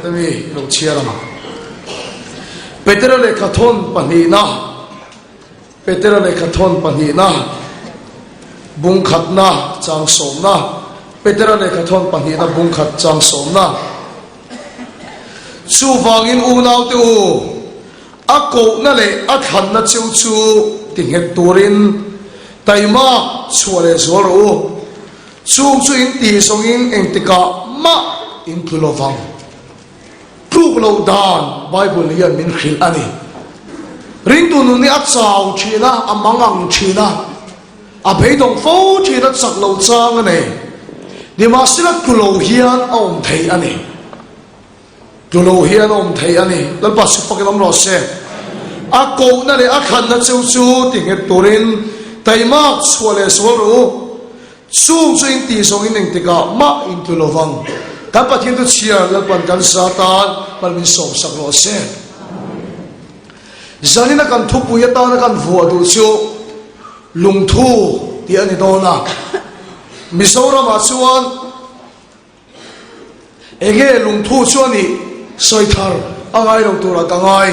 khat ami lo chhiar ang. Petera lehkha thawn pahnihna, Petera lehkha thawn pahnihna, bung khatna chang sawmna, Petera lehkha thawn pahnihna bung khat chang sawmna. Chuvangin unaute u, a kohna leh a thlanna cheu chu tinghet turin taima chhuah leh zual rawh u. Chung chu in tih zawngin engtikah mah in tlu lovang. Tluk loh dan Bible hian min hrilh a ni. Ringtu nun hi a chau thin a, a mangang thin a, a beidawng fo thin a, chak lo chang a nei. Nimahsela tlu lo hian a awm thei a ni. Tlu lo hian a awm thei a ni. Lalpa su fakin awm rawh se. A kohna leh a thlanna cheu chu ti nghet turin taimak chhuah leh sual rawh u. Chung chu in tih zawngin engtikah mah in tlu lovang. Kan Pathian chu chhiar Lalpan kan za tan mal min sawmsak rawh se. Zanina kan thupui atana kan vuah duh chu lungthu tih a ni dawn a. Mizoramah chuan Enge lungthu chu a nih sawi thar a ngai lo turah ka ngai.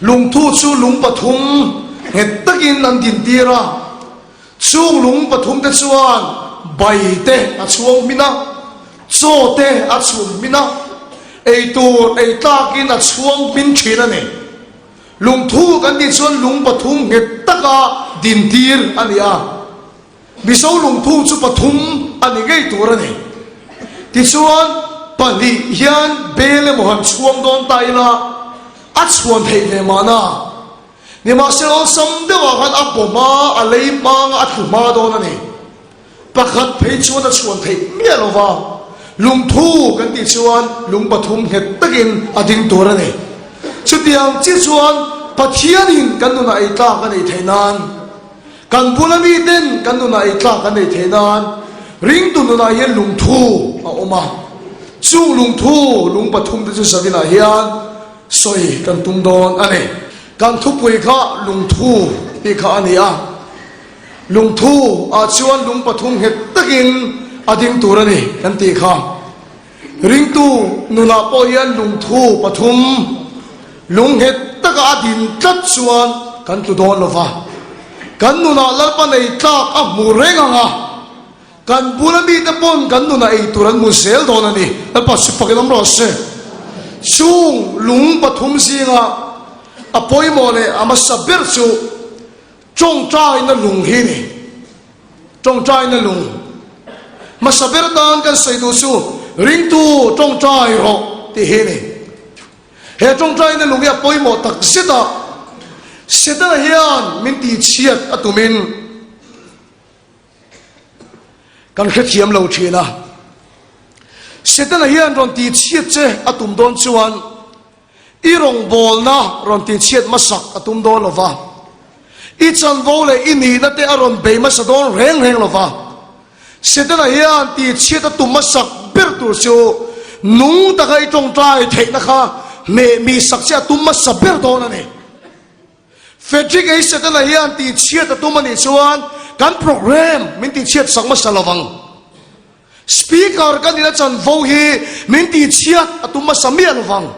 Lungthu chu lung pathum nghet takin an dintir a, chung lung pathum te chuan bai te a chhuang hmin a, chaw te a chhum hmin a, eitur ei tlakin a chhuang hmin thin a ni. Lungthu kan tih chuan lung pathum nghet taka dintir a ni a. Mizo lungphung chu pathum a ni ngei tur a ni. Tichuan, pahnih hian bel emaw han chhuang dawn ta ila, a chhuan theih ve mahna. Nimahsela awlsam deuhah khan a bawm a, a lei hmang a, a tlu hma dawn a ni. Pakhat phei chuan a chhuan theih miah lo va, lungthu kan tih chuan lung pathum nghet takin a ding tur a ni. Chutiang chi chuan Pathianin kan nunah ei tlak a neih theih nan, Kan bula miten kan nunah ei tlak an nei thei nan ringtu nunah hian lungthu a awm a, chung lungthu lung pathum te chu Zavinah hian sawi kan tum dawn a ni. Kan thupui kha lungthu tih kha a ni a, lungthu ah chuan lung pathum nghet takin a ding tur a ni kan tih kha. Ringtu nunah pawh hian lungthu pathum lung nghet taka a din tlat chuan kan tlu dawn lo va. Kan nunah Lalpa nei tlak a hmu reng ang a, kan bula mite pawn kan nunah ei tur an hmu zel dawn a ni. Lalpa chu fakin awm rawh se. Chung lung pathum zinga a pawimawh leh a hmasa ber chu tawngtaina lung hi a ni. Tawngtaina lung hmasa ber tan kan sawi duh chu ringtu tawngtai rawh tih hi a ni. He tawngtaina lung hi a pawimawh tak zet a, Setana hian min tihchhiat a tumin kan hrethiam lo thin a. Setana hian rawn tihchhiat che a tum dawn chuan I rawngbawlna rawn tihchhiat hmasak a tum dawn lo va, i chanvo leh i nihna te a rawn bei hmasa dawn reng reng lo va. Setana hian tihchhiat a tum hmasak ber tur chu nung taka i tawngtai theihna kha hmeh mi sak che a tum hmasa ber dawn a ni. Frederick A. Setana hian tihchhiat a tum a nih chuan kan program min tihchhiat sak hmasa lo vang. Speaker ka nihna chanvo hi min tihchhiat a tum hmasa miah lovang.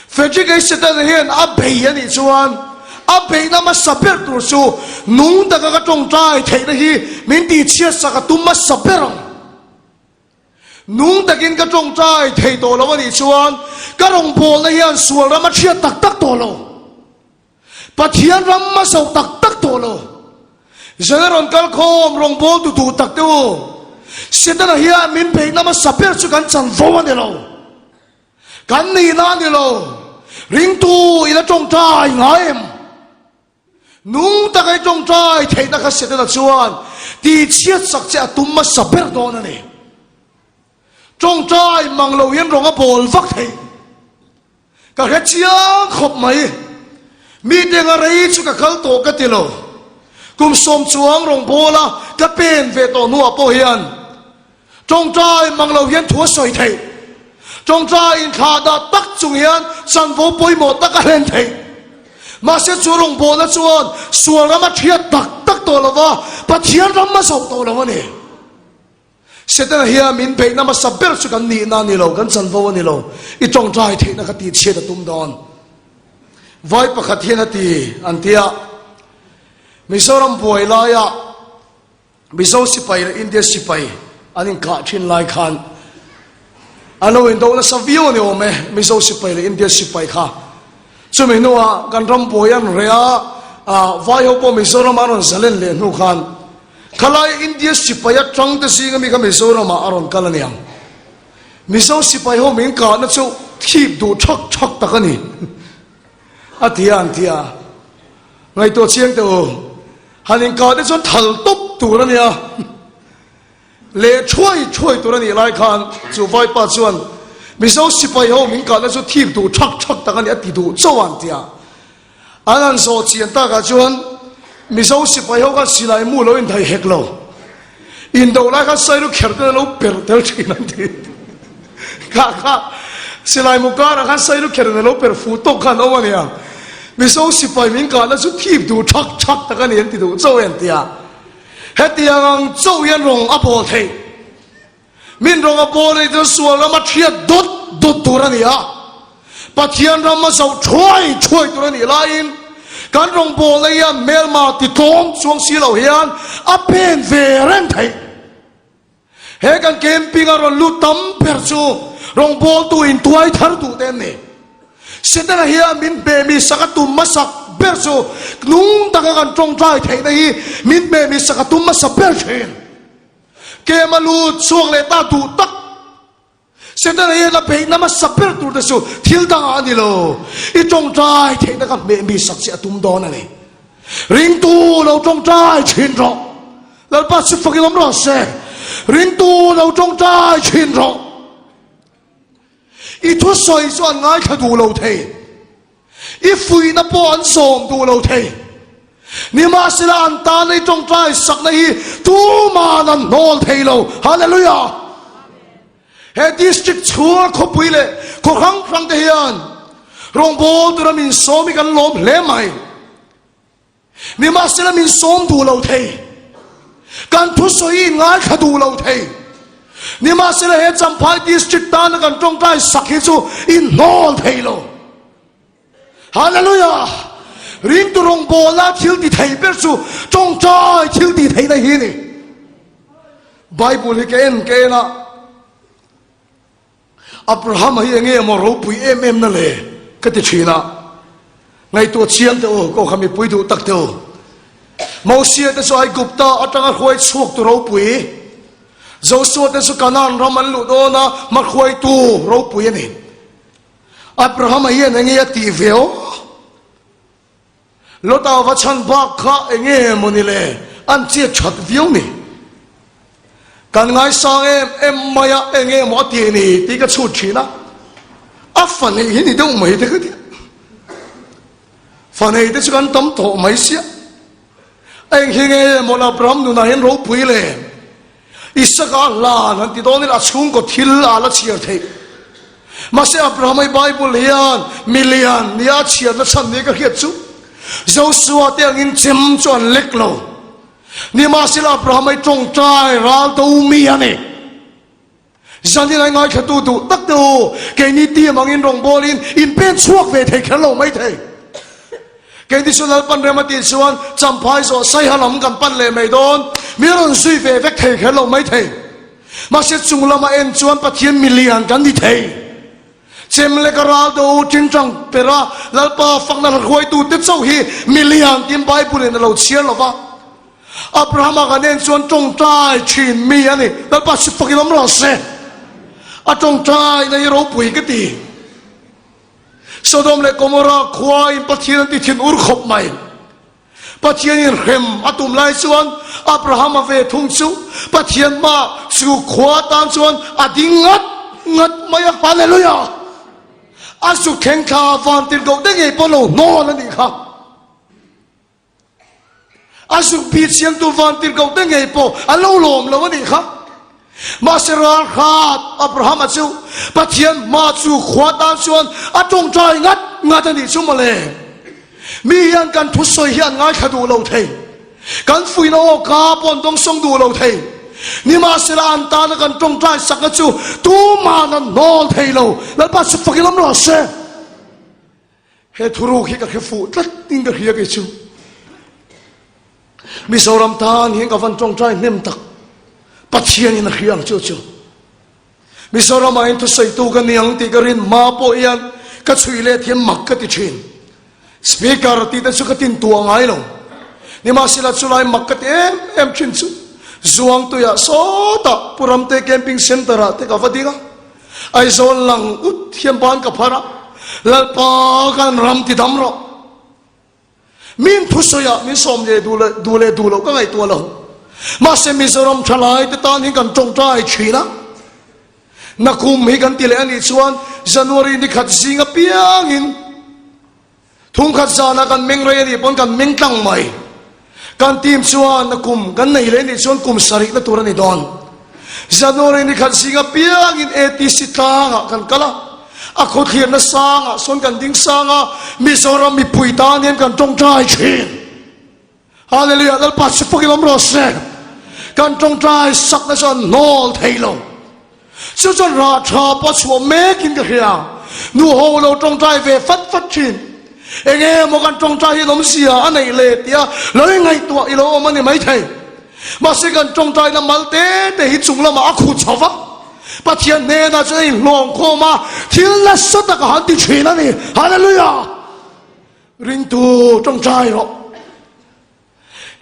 Frederick A. Setana hian a bei a nih chuan a beihna hmasa ber tur chu nung taka ka tawngtai theihna hi min tihchhiat sak a tum hmasa ber ang. Nung takin ka tawngtai thei tawh lo a nih chuan ka rawngbawlna hian sual ram a chhiat tak tak tawh lo. Pathian ram a zoh tak tak tawh lo. Zan a rawn kal khawm rawngbawltu duh tak te u. Setana hian min beihna hmasa ber chu kan chanvo a ni lo. Kan nihna a ni lo. Ringtu ila tawngtai ngai em? Nung taka i tawngtai theihna kha Setana chuan tihchhiat sak che a tum hmasa ber dawn a ni. Tawngtai mang lo hian rawng a bawl vak thei. Ka hre chiang khawp mai. Mite anga rei chu ka kal tawh ka ti lo. Kum sawm chuang rawngbawla ka pen ve tawh hnuah pawh hian tawngtai mang lo hian thu a sawi theih. Tawngtai inthlah dah tak chung hian chanvo pawimawh tak a hlen theih. Mahse chu rawngbawlna chuan sual ram a thiat tak tak tawh lo va, Pathian ram a zawh tawh lo a ni. Setana hian min beihna hmasa ber chu kan nihna a ni lo, kan chanvo a ni lo. I tawngtai theihna kha tihchhiat a tum dawn. Vai pakhat hian a ti, an ti a. Mizoram buai laia Mizo sipai leh India sipai an inkah thin lai khan an lo indo nasa viau a ni awm e, Mizo sipai leh India sipai kha. Chumi hnuah kan ram buai an reh a, vai ho pawh Mizoram an rawn zalen leh hnu khan khalai India sipai atang te zinga mi kha Mizoramah a rawn kal a niang. Mizo sipai ho min kahna chu thip duh thak thak tak a ni. A ti a, an ti a. Ngaihtuah chiang teh u. Han inkah te chuan thal tawp tur a nia. Leh thuai thuai tur a nih lai khan chu vaipa chuan Mizo sipai ho min kahna chu thip duh thak thak tak a ni a ti duh chauh a an ti a. An han zawh chian takah chuan Mizo sipai ho khan silai mu lo inthai hek lo. Indo lai khan sairu kher ten a lo per tel thin an ti. Kha kha silai mu karah khan sairu kher in a lo per fuh tawk khan awm a nia. Mizo sipai min kahna chu thip duh thak thak tak a ni an ti duh chauh e an ti a. Hetiang ang chauh hian rawng a bawl theih. Min rawng a bawl anih chuan sual ram a thiat dawt dawt tur a ni a. Pathian ram a zoh thuai thuai tur a nih laiin kan rawngbawlna hian hmelma ti tlawm chuang si lo hian a pen ve reng theih. He kan camping a rawn lut tam ber chu rawngbawltu intuai thar duh te an ni. Setana hian min hmehmi sak a tum hmasak ber chu nung taka kan tawngtai theihna hi min hmehmi sak a tum hmasa ber thin. Kema lut chhuak leh ta duh tak Setana hian a beihna hmasa ber tur te chu thil dangah a ni lo. I tawngtai theihna kha hmehmi sak che a tum dawn a ni. Ringtu lo tawngtai thin rawh. Lalpa chu fakin awm rawh se. Ringtu lo tawngtai thin rawh. I thusawi chu an ngaithla duh lo thei. I fuihna pawh an zawm duh lo thei. Nimahsela an tan i tawngtai sakna hi tuman an hnawl thei lo. Hallelujah! He district chhunga khawpui leh khaw hrang hrang te hian rawngbawl tura min sawm hi kan lawm hle mai. Nimahsela min sawm duh lo thei. Kan thusawi in ngaithla duh lo thei. Nimahsela he Champhai District tana kan tawngtai sak hi chu in hnawl thei lo. Hallelujah! Ringtu rawngbawlna thil ti thei ber chu tawngtai thil ti theihna hi a ni. Bible hi ka en ka en a, Abrahama hi enge maw ropui em em na le ka ti thin a, ngaihtuah chiang teh u, kawkha mipui duh tak teh u. Mosia te chu Aigupta atanga hruai chhuak tu ropui, Josua te chu Kanaan ram an luh dawn a hmahruaitu ropui a ni. Abrahama hian enge a tih ve aw? Lota va chhan bak kha enge maw ni le an chet that viau ni. Kan ngaisang em em mai a enge maw a tih ni tih ka chhut thin a. A fa neih hi ni deuh mai te ka ti. Fa nei te chu kan tam tawh mai sia. Eng hi nge maw la Abraham nunah hian ropui le. Isaka a hlan han ti dawnin a chhungkaw thil a la chhiar theih. Mahse Abraham i Bible hian milian nia a chhiarna chhan ni ka hriat chu Josua te angin chem chu an lek lo. Nimahsela Abraham i tawngtai ral do mi a ni. Zanin ai ngaithlatu duh tak te u, keini team angin rawngbawlin in pen chhuak ve thei kher lo mai thei. Keini chu Lalpan rem a tih chuan Champhai zawh Saiha lam kan pan leh mai dawn, mi rawn zui ve vek thei kher lo mai thei. Mahse chung lama en chuan Pathian milian kan ni thei. Chem leh ka ral do tingtang pera Lalpa fakna hla hruaitu te chauh hi milian tiin Bible in a lo chhiar lo va. Abrahama kan en chuan tawngtai thin mi a ni. Lalpa si fakin awm rawh se. A tawngtai na hi ropui ka ti. Sodom leh Gomorrah khua in Pathian an ti thin ur khawp mai. Pathian in hrem a tum lai chuan Abrahama ve thung chu Pathian hma chu khua tan chuan a ding ngat ngat mai a. Hallelujah! A zuk thleng thla vantirhkoh te ngei pawh lo hnawl a nih kha. A zuk bih chiangtu vantirhkoh te ngei pawh an lo lawm lo a nih kha. Mahse ralhrat Abrahama chu Pathian hma chu khua tan chuan a tawngtai ngat ngat a nih chu mawle. Mi hian kan thusawi hi an ngaithla duh lo thei. Kan fuihna aw ka pawh an dawngsawng duh lo thei. Nimahsela an tana kan tawngtai sakna chu tuman an hnawl thei lo. Lalpa chu fakin awm rawh se. He thuruk hi ka hre fuh tlat in ka hria kei chu. Mizoram tan hian ka van tawngtai hnem tak. Pathian in a hria ang chu chu. Mizoram ah hian thusawitu ka ni ang tih ka rin hma pawh hian ka chhui leh thiam mak ka ti thin. Speaker tih te chu ka tin tuah ngai lo. Nimahsela chulai mak ka ti em em thin chu Zuangtuiah sawtah Pu Ramte Camping Centre ah te ka va ding a. Aizawl lang ut hian ban ka phar a, Lalpa kan ram ti dam rawh. Min thusawi ah min sawm leh duh leh duh leh duh loh ka ngaihtuah lo. Mahse Mizoram thalai te tan hian kan tawngtai thin a. Nakum hi kan ti leh a nih chuan January ni khat zing apiangin thungkhat zanah kan meng rei a nih pawn kan meng tlang mai. Kan team chuan nakum kan nei leh a nih chuan kum sarihna tur a ni dawn. January ni khat zing apiangin ATC tlangah kan kal a, a khawthlirna sangah sawn kan ding sang a, Mizoram mipui tan hian kan tawngtai thin. Hallelujah, Lalpa chu fakin awm rawh se. Kan tawngtai sakna chu an hnawl thei lo. Chu chuan rah tha pawh chhuah mekin ka hria. Nu ho lo tawngtai ve fat fat thin. Enge maw kan tawngtai hi awmzia a neih le tia lo ingaihtuah i lo awm a ni maithei. Mahse kan tawngtaina mal te te hi chung lamah a khu chho va. Pathian hnenah chuan a inhlawm khawm a, thil nasa tak a han ti thin a ni. Hallelujah! Ringtu tawngtai rawh.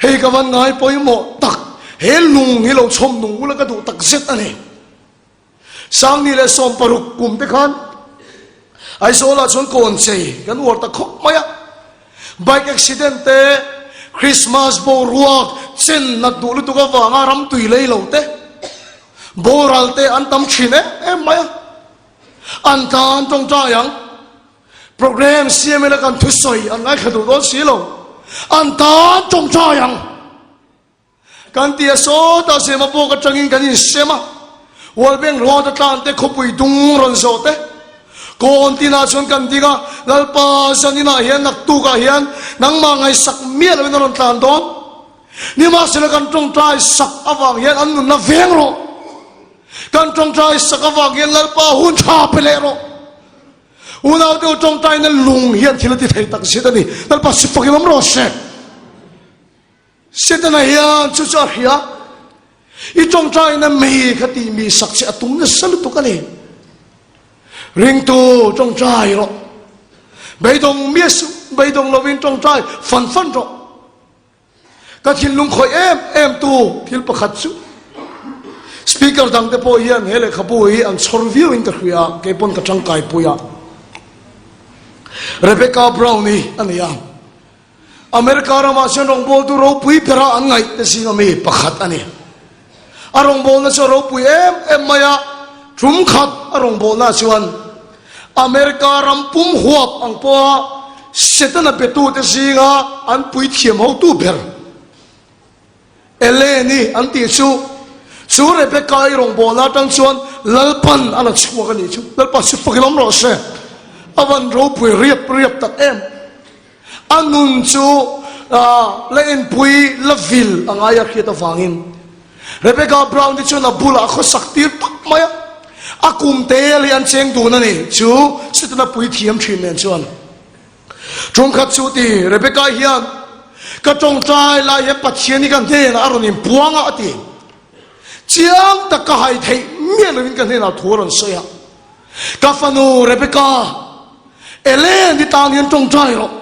Hei ka van ngai pawimawh tak, he lung hi lo chhawm nung ula ka duh tak zet a ni. Sangni leh 60 kum te khan Aizawlah chuan kawn chei kan uar ta khawp mai a. Bike accident te, Christmas boruak chen nat duh lutuk avanga ram tui lei lo te, boral te an tam thin em em mai a. An tan tawngtai ang. Program siam ila kan thusawi an ngaithla duh dawn si lo. An tan tawngtai ang. Kan ti a sawtah sema pawk atangin kan insem a. World Bank road a tlan te khawpui dung rawn zawh te. Kawn tinah chuan kan ding a, Lalpa zaninah hian naktukah hian nangmah ngaihsak miah loin a rawn tlan dawn. Nimahsela kan tawngtai sak avang hian an nunna veng rawh. Kan tawngtai sak avang hian Lalpa hun tha pe leh rawh. Unau deuh tawngtaina lung hian thil a ti thei tak zet a ni. Lalpa si fakin awm rawh se. Setana hian chu chu a hria. I tawngtaina mei kha tih mi sak che a tum nasa lutuk a ni. Ringtu tawngtai rawh. Beidawng miah suh, beidawng lovin tawngtai fan fan rawh. Ka thinlung khawih em em tu thil pakhat chu Speaker dang te pawh hian he lehkhabu hi an chhawr viau in ka hria a, kei pawn ka tangkai pui a. Rebecca Brown hi a ni a, America ramah chuan rawngbawltu ropui bera an ngaih te zinga mi pakhat a ni. A rawngbawlna chu a ropui em em mai a, tum khat a rawngbawlna chuan America ram pum huap ang pawha Setana betute zinga an puithiam hotu ber Ellen-i an tih chu, chu Rebecca-i rawngbawlna atang chuan Lalpan a la chhuak a nih chu. Lalpa chu fakin awm rawh se. A van ropui riap riap tak em. A nun chu la enpui la vil a ngai a hriat avangin Rebecca Brown te chuan a bulah a khawsak tir tawp mai a, a kum te leh an cheng dun a ni chu Setana pui thiam thin nen chuan. Tumkhat chu ti Rebecca hian ka tawngtai lai hian Pathian hi ka hnenah a rawn inpuang a a ti. Chiang tak ka hai theih miah lovin ka hnenah thu a rawn sawi a. Ka fanu Rebecca, Ellen i tan hian tawngtai rawh.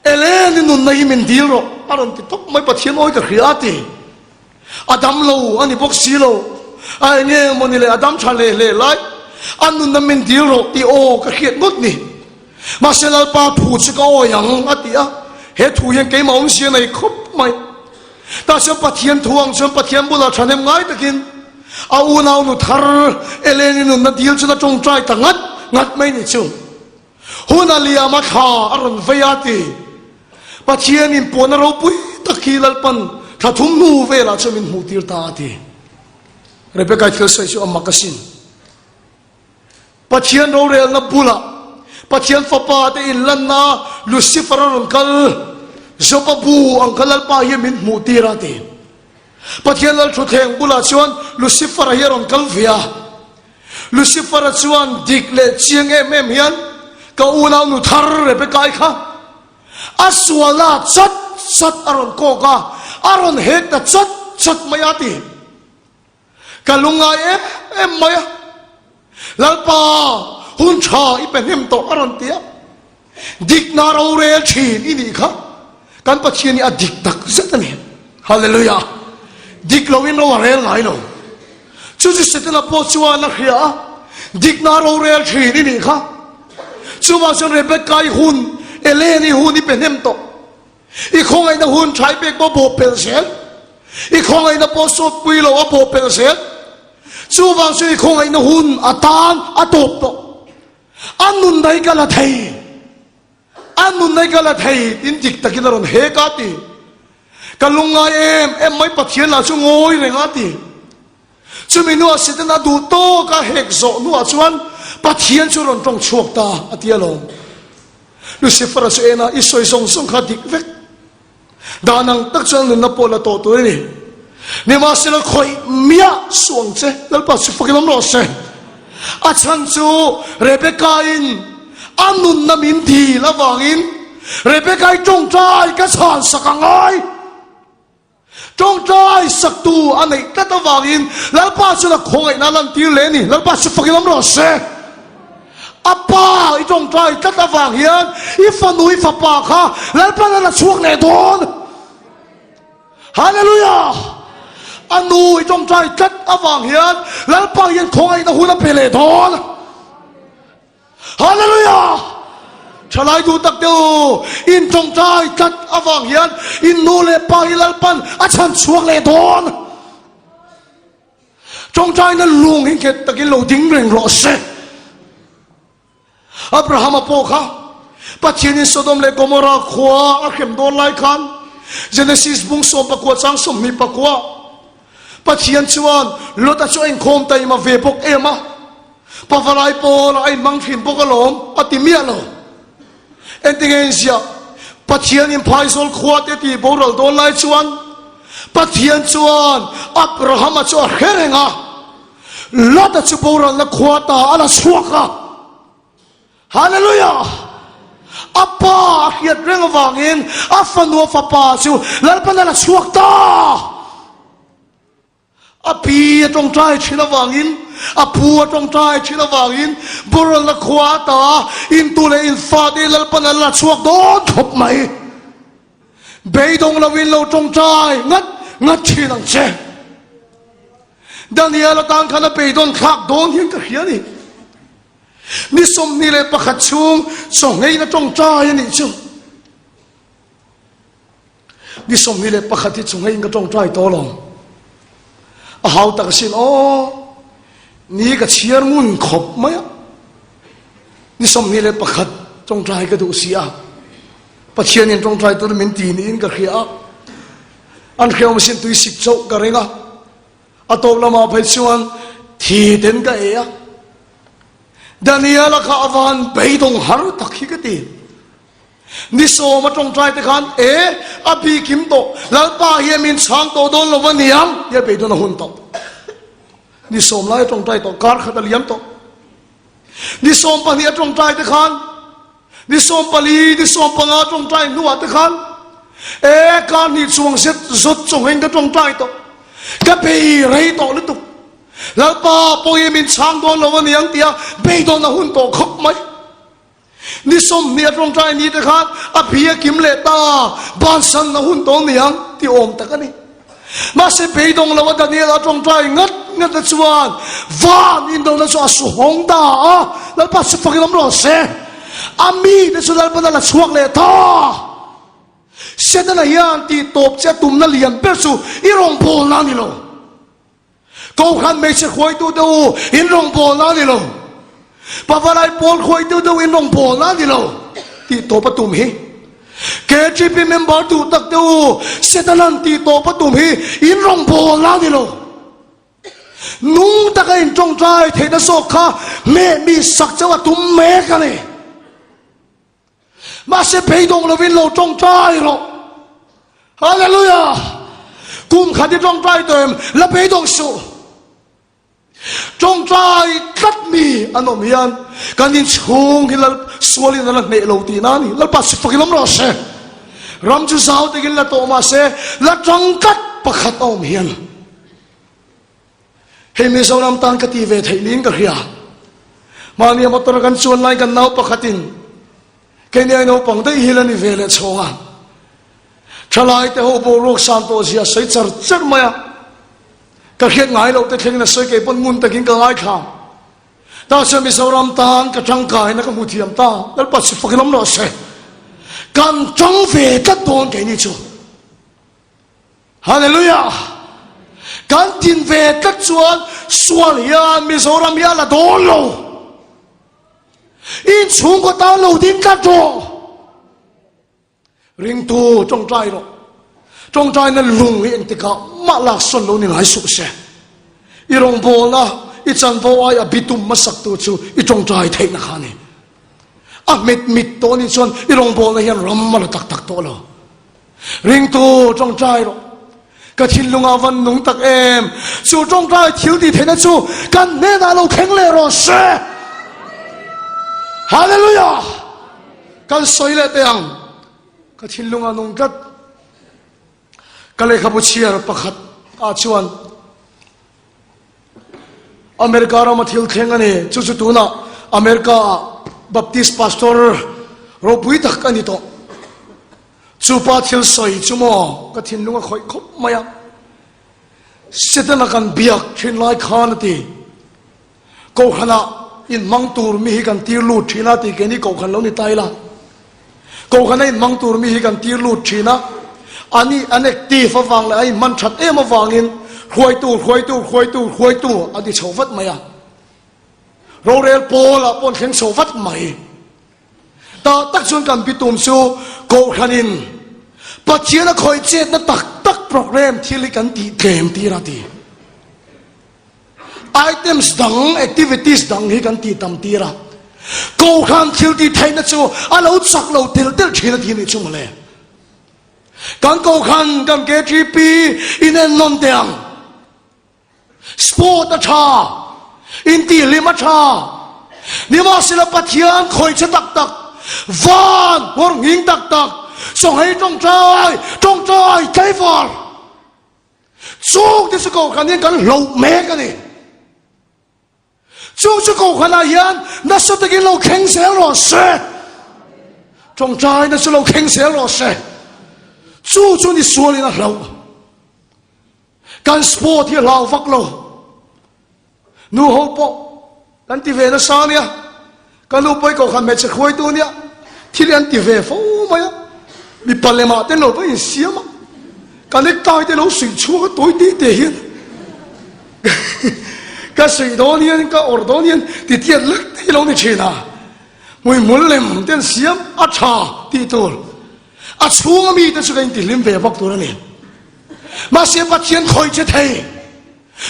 Ellen i nunna hi min dil rawh a rawn ti tawp mai, Pathian awi ka hria a ti. A dam lo a ni bawk si lo. A enge maw ni le a dam tha hle hle lai. A nunna min dil rawh tih aw ka hriat ngawt ni. Mahse Lalpa thu chu ka awi ang a ti a. He thu hian keimah awmzia nei khawp mai. Tah chuan Pathian thu ang chuan Pathian bulah thahnem ngai takin a unau nu thar Eleni nunna dil chuan a tawngtai ta ngat ngat mai ni chu. Hun a liam a thla a rawn vei a ti. Pathian inpuahna ropui tak hi Lalpan thla thum hnu velah chuan min hmuh tir ta a ti. Rebecca-i thil sawi chu a mak asin. Pathian rorelna bulah Pathian fapa te inlanna Lucifer a rawn kal, Joba bu ang kha Lalpa hian min hmuh tir a ti. Pathian Lalthutthleng bulah chuan Lucifer-a hi a rawn kal ve a. Lucifer-a chuan dik leh chiang em em hian, Ka unau nu thar Rebecca-i kha a sualna chat chat a rawn kawk a, a rawn hek ta chat chat mai a ti. Ka lungngai em em mai a, Lalpa, hun tha i pe hnem tawh a rawn ti a. Dikna rorel thin i nih kha kan Pathian hi a dik tak zet a ni. Hallelujah! Dik loin ro a rel ngai lo. Chu chu Setana pawh chuan a hria a, dikna rorel thin i nih kha. Chuvang chuan Rebecca-i hun, Ellen-i hun i pe hnem tawh. I khawngaihna hun tha i pek pawh bawh pelh zel. I khawngaihna pawh sawtpui lo a bawh pelh zel. Chuvang chu i khawngaihna hun a tan a tawp tawh. A nun daih ka la thei. A nun daih ka la thei tin dik takin a rawn hek a ti. Ka lungngai em em mai Pathian lah chu ngawi reng a ti. Chumi hnuah Satan a duh tawk a hek zawh hnuah chuan Pathian chu rawn tawng chhuak ta a ti alawm. Lucifer-a chu en a, i sawi zawng zawng kha dik vek. Dan ang tak chuan nunna pawh la tawh tur a ni. Nimahsela khawih miah suh ang che, Lalpa chu fakin awm rawh se. A chhan chu Rebecca-in a nunna min dil avangin Rebecca-i tawngtai ka chhan sak a ngai. Tawngtai saktu a neih tlat avangin Lalpa chuan a khawngaihna a lantir leh a ni. Lalpa chu fakin awm rawh se. A pa i tawngtai tlat avang hian i fanu i fapa kha Lalpa'n a la chhuak leh dawn. Hallelujah! A nu i tawngtai tlat avang hian Lalpa hian khawngaihna hun a pe leh dawn. Hallelujah! Thalai duh tak te u, in tawngtai tlat avang hian in nu leh pa hi Lalpan a chhan chhuak leh dawn. Tawngtaina lung hi nghet takin lo ding reng rawh se. Abrahama pawh kha Pathianin Sodom leh Gomorrah khua a hrem dawn lai khan Genesis bung 19 chang 29 Pathian chuan Lota chu a inkhawm taima ve bawk em a, Pavalai pawlah a inhmang thin bawk alawm a ti miah lo. Engtinge inziah? Pathianin phaizawl khua te tih boral dawn lai chuan Pathian chuan Abrahama chu a hre reng a, Lota chu boralna khua ta a la chhuak a. Hallelujah! A pa a hriat reng avangin a fanu a fapa chu Lalpan a la chhuak ta! A pi a tawngtai thin avangin, a pu a tawngtai thin avangin boralna khua ata intu leh infate Lalpan an la chhuak dawn khawp mai. Beidawng loin lo tawngtai ngat ngat thin ang che. Daniel atan khan a beidawn thlak dawn hian ka hria a ni. Ni 21 chhung chawnghein a tawngtai a nih chu. Ni 21 hi chungah in ka tawngtai tawh lo. A hau tak asin aw. Ni ka chhiar ngun khawp mai a. Ni 21 tawngtai ka duh si a. Pathian in tawngtai tur min ti niin ka hria a. An hriam asin tui sik chauh ka ring a. A tawp lamah phei chuan thi ten ka ei a. Daniela kha a van beidawng har tak hi ka ti. Ni sawm a tawngtai te khan e a bi kim tawh Lalpa hian min chhang tawh dawn lo va niang tia beidawn a hun tawh. Ni sawm lai a tawngtai tawh kar khat a liam tawh. Ni sawm pahnih a tawngtai te khan ni sawm pali ni sawm panga tawngtai hnuah te khan e kar hnih chuang zet zawt chawngin ka tawngtai tawh. Ka bei rei tawh lutuk. Lalpa pawh hi min chhang dawn lo a niang tia beidawn a hun tawh khawp mai. Ni 20 a tawngtai ni te khan a bi a kim leh ta, bansan a hun tawh niang ti awm tak a ni. Mahse beidawng lo a Daniel a tawngtai ngat ngat na chuan van indona chu a su hawng ta a, Lalpa chu fakin awm rawh se. A mi te chu Lalpan a la chhuak leh ta. Setana hian tih tawp che a tumna lian ber chu i rawngbawlna a ni lo. Kohhran hmeichhe hruaitute u, in rawngbawlna a ni lo. Pavalai pawl hruaitute u, in rawngbawlna a ni lo tih tawp a tum hi. KGP member duh tak te u, Setanan tih tawp a tum hi in rawngbawlna a ni lo. Nung taka in tawngtai theihna zawk kha hmeh mi sak chauh a tum mek a ni. Mahse beidawng lovin lo tawngtai rawh. Hallelujah! Kum khat i tawngtai tawh em? La beidawng suh. Tawngtai tlat mi an awm hian kan inchhung hi Lal sualin a la hneh lo tihna a ni. Lalpa chu fakin awm rawh se. Ram chu zau takin la tawh mahse la tang tlat pakhat a awm hian hei Mizoram tan ka ti ve theih niin ka hria. Mahnia motor kan chuan lai kan nau pakhatin keini ai naupang daih hi la ni ve leh chhawng a. Thalai te ho boruak san tawh zia sawi char char mai a. Ka hriat ngai loh te thlengin a sawi kei pawn ngun takin ka ngaithla. Tah chuan Mizoram tan ka tangkaina ka hmu thiam ta. Lalpa chu fakin awm rawh se. Kan tang ve tlat dawn keini chu. Hallelujah! Kan tin ve tlat chuan sual hian Mizoram hi a la dawn lo. In chhungkaw tan lo ding tlat rawh. Ringtu tawngtai rawh. Tawngtaina lung hi engtikah mah lak sawn lo ni ngai suh se. I rawngbawlna, i chanvo aia bitum hmasaktu chu i tawngtai theihna kha a ni. A hmet mit tawh anih chuan i rawngbawlna hian ram a la tak tak tawh lo. Ringtu tawngtai rawh. Ka thinlungah van nung tak em! Chu tawngtai thil tih theihna chu kan hnenah lo thleng leh rawh se. Hallelujah! Kan sawi leh teh ang. Ka thinlungah nung tlat. Ka lehkhabu chhiar pakhat ah chuan America rama thil thleng a ni. Chu chu tunah America ah Baptist pastor ropui tak a ni tawh. Chu pa thil sawi chu maw ka thinlung a khawih khawp mai a, Setana kan biak thin lai khan a ti. Kohhranah inhmang tur mi hi kan tir lut thin a ti keini kohhran lo ni ta ila. Kohhrana inhmang tur mi hi kan tir lut thin a, ani an active avang leh a inhman that em avangin hruaitu hruaitu hruaitu hruaitu a ti chho vat mai a. Rorel pawlah pawh an thleng chho vat mai. Tah tak chuan kan bitum chu Kohhranin Pathian a khawih chetna tak tak program thil hi kan tih tlem tir a ti. Items dang, activities dang hi kan tih tam tir a. Kohhran thil tih theihna chu a lo chak lo tel tel thin a ti nih chu mawle. Kan Kohhran, kan KTP inennawn teh ang. Sport a tha, intihhlim a tha, nimahsela Pathian khawih che tak tak, van nghawr nghing tak tak, chawnghei tawngtai, tawngtai tlaivar, chung te chu kohhran hian kan hloh mek a ni. Chung chu kohhranah hian nasa takin lo thleng zel rawh se. Tawngtaina chu lo thleng zel rawh se. Chu chu ni sualin a hlauh. Kan sport hi a hlau vak lo. Nu ho pawh kan ti ve nasa nia. Ka nu pawh i kohhran hmeichhe hruaitu nia. Thil hi an ti ve fo mai a. Mipa lemah te lo va insiam a. Ka necktie te lo suih chhuak a tawi te te hian. Ka suih dawn hian ka awrh dawn hian ti tiat lek te hi lo ni thin a. Hmuihmul lem te an siam a tha tih tur. A chhunga mite chu ka intihlim ve vak tur a ni. Mahse Pathian khawih che thei.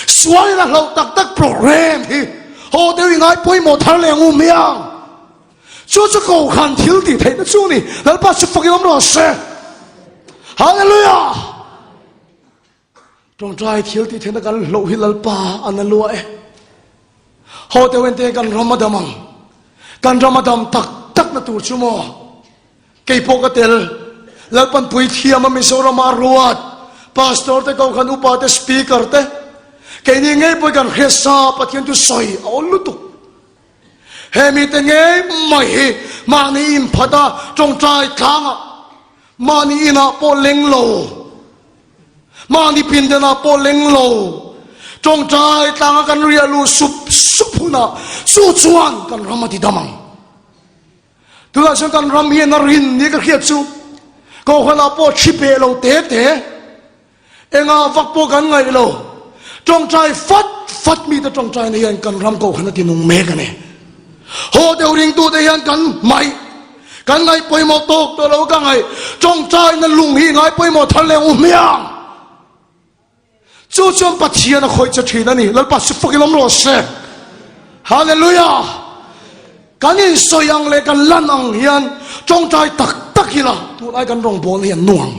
Sualin a hlauh tak tak program hi haw deuh i ngai pawimawh thar leh ang u miang. Chu chu Kohhran thil tih theihna chu ni. Lalpa chu fakin awm rawh se. Hallelujah! Tawngtai thil tih theihna kan hloh hi Lalpa a na lua e. Haw deuh en te kan ram a dam ang. Kan ram a dam tak tak na tur chu maw. Kei pawh ka tel. Lalpan puithiam a Mizoram a ruat. Pastor te Kohhran upa te Speaker te. Keini ngei pawh kan hriat sa Pathian chu sawi a awl lutuk. He mite ngei mai hi mahni inphat a tawngtai tlangah mahni inah pawh leng lo. Mahni pindanah pawh leng lo. Tawngtai tlanga kan riah luh sup sup hunah chu chuan kan ram a ti dam ang. Tunah chuan kan ram hian a rin ni ka hriat chu Kohhranah pawh thi peh lo te te, engah vak pawh kan ngaih lo. Tawngtai fat fat mite tawngtaina hian kan ram Kohhran a ti nung mek a ni. Haw deuh ringtute hian kan hmaih, kan ngaih pawimawh tawk tawh lo ka ngaih. Tawngtaina lung hi ngai pawimawh thar leh u hmiang. Chu chuan Pathian a khawih che thin a ni. Lalpa si fakin awm rawh se. Hallelujah! Kan insawi ang leh kan lan ang hian tawngtai tak tak ila tunlai kan rawngbawlna hi a nuam.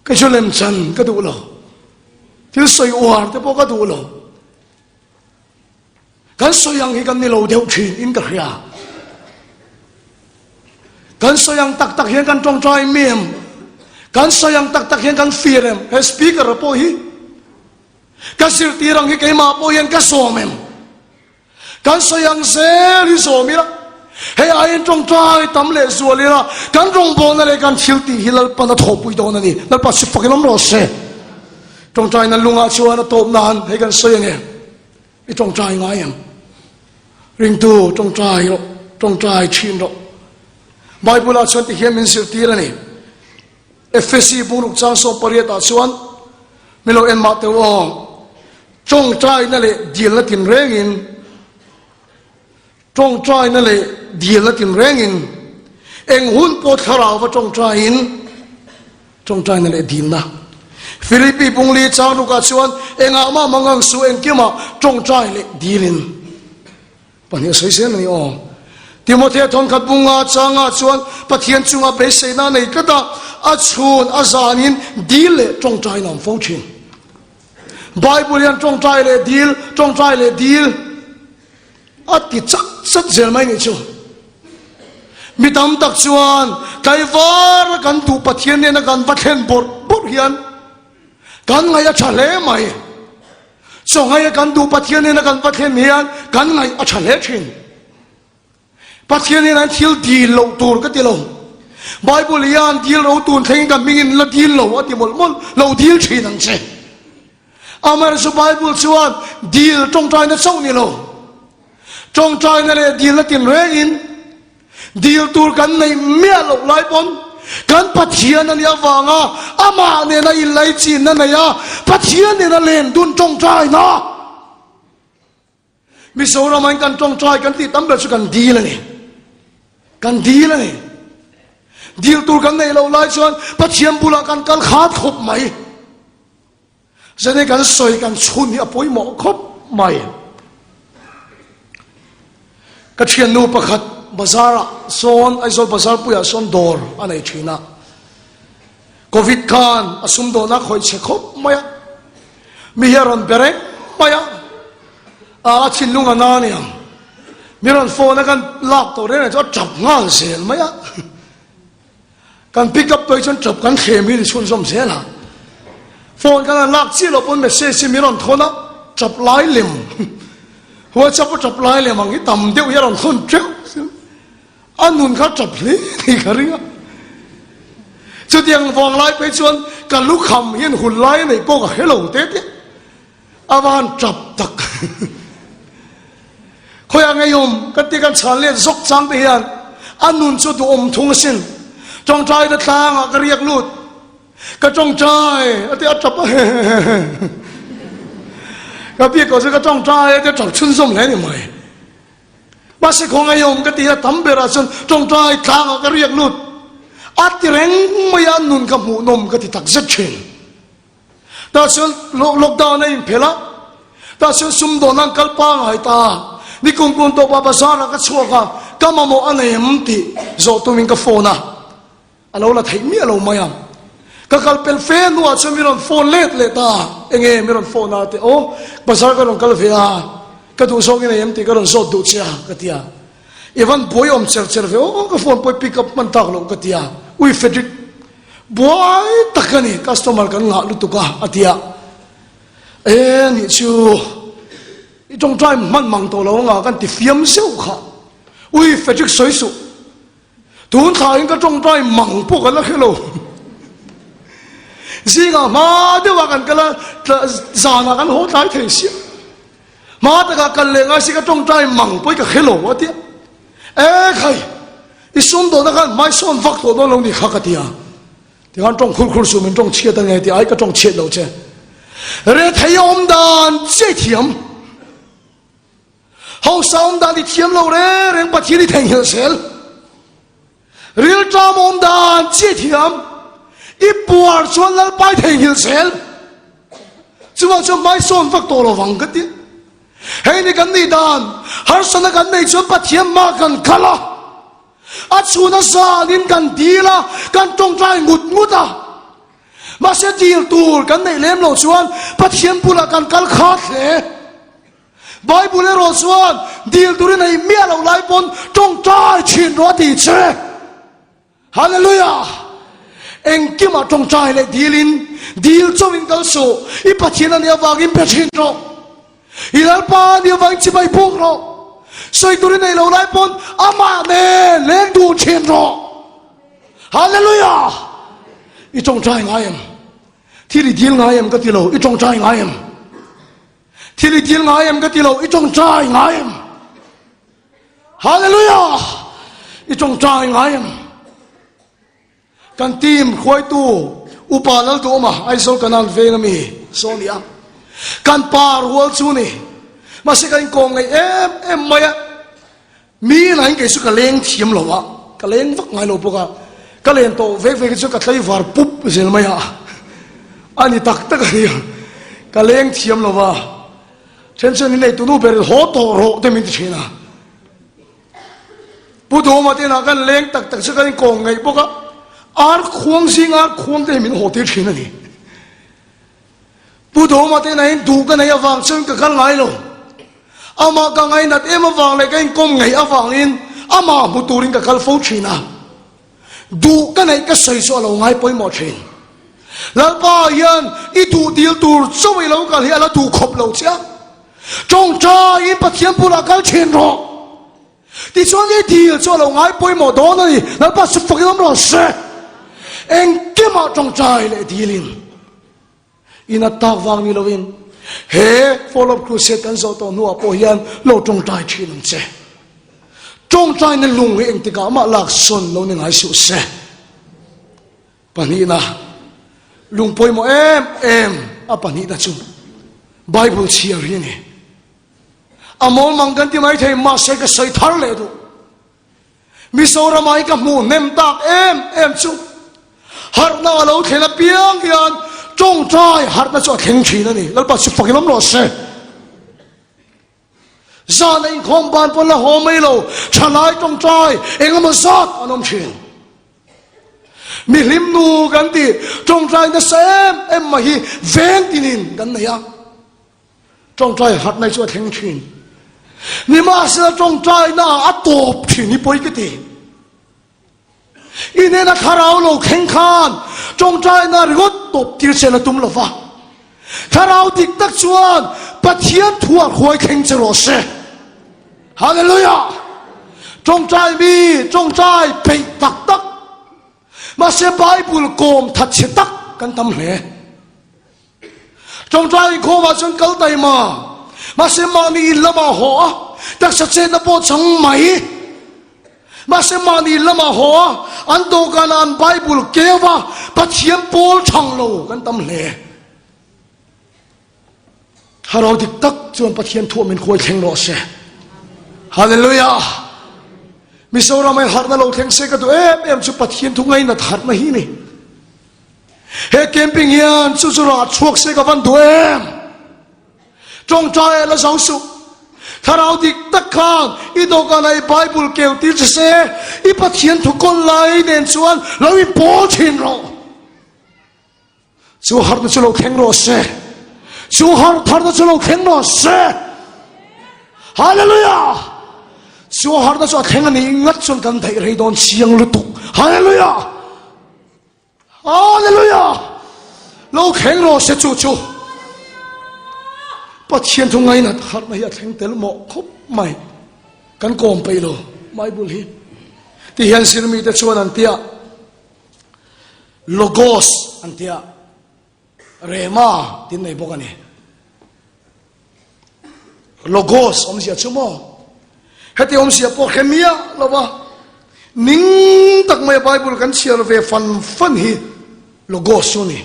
Kei chu lemchan ka duh lo. Thil sawi uar te pawh ka duh lo. Kan sawi ang hi kan ni lo deuh thin in ka hria. Kan sawi ang tak tak hian kan tawngtai mi em? Kan sawi ang tak tak hian kan fir em? He speaker a pawh hi ka zirtir ang hi keimah pawh hian ka sawm em? Kan sawi ang zel hi zawm ila, hei aiin tawngtai tam leh zual ila, kan rawngbawlna leh kan thil tih hi Lalpan a thawhpui dawn a ni. Lalpa chu fakin awm rawh se. Tawngtaina lungah chuan a tawp nan hei kan sawi ange. I tawngtai ngai em? Ringtu tawngtai rawh, tawngtai thin rawh. Bible-ah chuan ti hian min zirtir a ni. Efesi bungruk chang 18 ah chuan min lo en mah teu aw. Tawngtaina leh dilna tinrengin Tawngtaina leh dilna tinrengin eng hun pawh thlarau va tawngtaiin tawngtaina leh dilna. Filipi bungli chang rukah chuan engah mah mangang suh engkimah tawngtai leh dilin. Pahnih sawi zel a ni aw. Timothea thawnkhat bunga changa chuan Pathian chunga beiseina a nei tlat a, a chhun a zanin dil leh tawngtaiin a awm fo thin. Bible hian tawngtai leh dil, tawngtai leh dil a ti chat chat zel mai nih chu. Mi tam tak chuan tlaivar a kan duh Pathian nena kan va thlen bawrh bawrh hian kan ngaih a tha hle mai. Chawngaia kan duh Pathian nena kan va thlen hian kan ngaih a tha hle thin. Pathian hian an thil dil loh tur ka ti lo. Bible hian dil ro tun thlengin ka hmingin la dil lo a ti mawlh mawlh, lo dil thin ang che. Amaherawhchu Bible chuan dil tawngtaina chauh ni lo. Tawngtaina leh dilna tinrengin Dil tur kan neih miah loh lai pawn kan Pathian a nih avanga amah nena inlaichinna nei a, Pathian nena len dun tawngtaina. Mizoram ah kan tawngtai kan tih tam ber chu kan dil a ni. Kan dil a ni. Dil tur kan neih loh lai chuan Pathian bulah kan kal khat khawp mai. Zane kan sawi kan chhun hi a pawimawh khawp mai. Ka thiannu pakhat bazar ah sawn Aizawl bazar puiah sawn dawr a nei thin a. Covid khan a sumdawn a khawih chhe khawp mai a. Mi hi a rawn be reng mai a. A thinlung a na aniang. Mi rawn phone a kan lak tawh reng reng chu a tap nghal zel mai a. Kan pick up tawh hi chuan tap kan thlem hi ni chhunzawm zel a. Phone kan han lak chiah loh pawn message hi min rawn thawn a, tap lai lem WhatsApp a tap lai lem ang hi tam deuh hi a rawn thawn teuh zel. A nun kha tap hle ni ka ring a. Chutiang vang lai phei chuan ka lukham hian hun lai a neih pawh ka hre lo te te. A van tap tak. Khawiah ngeiawm ka ti kan chhan let zawk chang te hian a nun chu duhawm thung asin. Tawngtai na tlangah ka riak lut. Ka tawngtai a ti a tap a hehehe. Ka biak ko chu ka tawngtai a ti a tap chhunzawm hle ni mai. Mahse khaw ngeiawm ka ti a tam berah chuan tawngtai tlangah ka riak lut. A ti reng mai a nun ka hmuhnawm ka ti tak zet thin. Tah chuan lockdown a inphelh a, tah chuan sumdawn an kal pangai ta a, nikum kum tawpah bazar ah ka chhuak a, ka mamawh a nei em tih zawh tumin ka phone a, a lo la theih miah lo mai a. Ka kal pel fe hnuah chuan min rawn phone let leh ta a, enge min rawn phone a tih aw, bazar ka rawn kal ve a, ka duh zawk i nei em tih ka rawn zawt duh che a ka ti a, i van buai awm cher cher ve aw, ka phone pawh i pick up hman tak loh ka ti a, ui Frederick, Buai tak a ni, customer kan ngah lutuk a, a ti a. E nih chu, i tawngtai hman mang tawh lo anga kan ti fiam zeuh kha. Ui, Frederick sawi suh. Tun thlain ka tawngtai mang pawh kan la hre lo. Zingah hma deuhah kan kal a, zanah kan haw tlai thei sia. Hma takah kal leh ngai si ka tawngtai mang pawh i ka hre lo, a ti a. E khai, i sumdawhna khan hmai sawn vak tawh dawn lo ni kha ka ti a. Tikhan tawng khur khur suh min tawng chhiat ange ti ai ka tawng chhiat lo che. Rethei a awm dan chiai thiam. Hausa awm dan i thiam lo reng reng Pathian i theihnghilh zel. Rilṭam awm dan chiai thiam. I puar chuan Lalpa i theihnghilh zel. Chuvang chuan hmai sawn vak tawh lo vang ka ti. Hei ni kan nih dan, harsatna kan neih chuan Pathian hma kan kal a, a chhuna zanin kan dil a, kan tawngtai ngut ngut a. Mahse dil tur kan neih lem loh chuan Pathian bulah kan kal khat hle. Bible erawh chuan dil turin neih miah loh lai pawn tawngtai thin rawh a ti che. Hallelujah! Engkimah tawngtai leh dilin dil chauhin kal suh. I Pathian a nih avangin be thin rawh. I Lalpa a nih avangin chibai buk rawh. Sawi turin neih loh lai pawn amah nen leng duh thin rawh. Hallelujah! I tawngtai ngai em? Thil i dil ngai em ka ti lo, i tawngtai ngai em? Thil i dil ngai em ka ti lo, i tawngtai ngai em? Hallelujah! I tawngtai ngai em? Kan team hruaitu Upa Lalduhawma Aizawl Kanan veng ami saw ni a. Kan pa rual chu ni. Mahse ka inkawm ngaih em em mai a. Mi lahin kei chu ka leng thiam lo a, ka leng vak ngai lo bawk a. Ka len tawh vek vek hi chu ka tlaivar pup zel mai a. A ni tak tak a nia. Ka leng thiam lo a. Then chuan in eitu nu ber in haw tawh rawh te min ti thin a. Pu Duhawma te inah kan leng tak tak chu kan inkawm ngaih bawk a, ar khuang zing ar khuang te hi min haw tir thin a ni. Pu Duhawma te inah hian duh ka neih avang chuan ka kal ngai lo. Amah ka ngainat em avang leh ka inkawm ngaih avangin amah hmu turin ka kal fo thin a. Duh ka neih ka sawi chu a lo ngai pawimawh thin. Lalpa hian i duh dil tur chauh i lo kal hi a la duh khawp lo che a. Tawngtaiin Pathian bulah kal thin rawh. Tichuan i dil chu a lo ngai pawimawh dawn a ni. Lalpa chu fakin awm rawh se. Engkimah tawngtai leh dilin. In a tak vang ni loin he Fall of Crusade kan zawh tawh hnuah pawh hian lo tawngtai thin ang che. Tawngtaina lung hi engtikah mah lak sawn lo ni ngai suh se. Pahnihna, lung pawimawh em em a pahnihna chu Bible chhiar hi a ni. A mawlmang kan ti mai thei mahse ka sawi thar leh duh. Mizoramah hi ka hmuh hnem tak em em chu harhna a lo thlen apiang hian tawngtai harhna chu a thleng thin a ni. Lalpa chu fakin awm rawh se. Zan a inkhawm ban pawn la haw mai lo, thalai tawngtai engemaw zat an awm thin. Mi hlim nu kan ti tawngtai nasa em em mai hi veng tinin kan nei a. Tawngtai harhna chu a thleng thin. Nimahsela tawngtaina a tawp thin hi pawi ka ti. I nena thlarau lo thleng khan tawngtaina ringawt tawp tir che la tum lo va. Thlarau dik tak chuan Pathian thu a hruai thleng che rawh se. Hallelujah! Tawngtai mi tawngtai peih tak tak mahse Bible kawm that chhe tak kan tam hle. Ṭawngṭai inkhawmah chuan kal taima, mahse mahni in lamah haw a, taksa chetna pawh chang mai. Mahse mahni in lamah haw a, an dawhkanah an Bible keu va, Pathian pawl thang lo kan tam hle. Thlarau dik tak chuan Pathian thuah min khuai thleng rawh se. Hallelujah! Mizoram ah harhna lo thleng se ka duh em em chu Pathian thu ngainat harhna hi ni. He camping hian chu chu rah chhuak se ka van duh em? Tawngtai a la zo suh. Thlarau dik tak khan i dawhkanah i Bible keu tir che se, i Pathian thu kawl lai nen chuan lo in pawl thin rawh. Chu harhna chu lo thleng rawh se. Chu harh tharna chu lo thleng rawh se. Hallelujah! Chu harhna chu a thleng a nih ngat chuan kan daih rei dawn chiang lutuk. Hallelujah! Hallelujah! Lo thleng rawh se chu chu. Pathian thu ngainat harhna hi a thleng tel mawh khawp mai. Kan kawm peih lo Bible hi. Ti hian zirmi te chuan an tia Logos an tia Rema tin nei bawk a ni. Logos awmzia chu maw? Heti awmzia pawh hre miah lo va, ning tak mai Bible kan chhiar ve fan fan hi Logos chu a ni.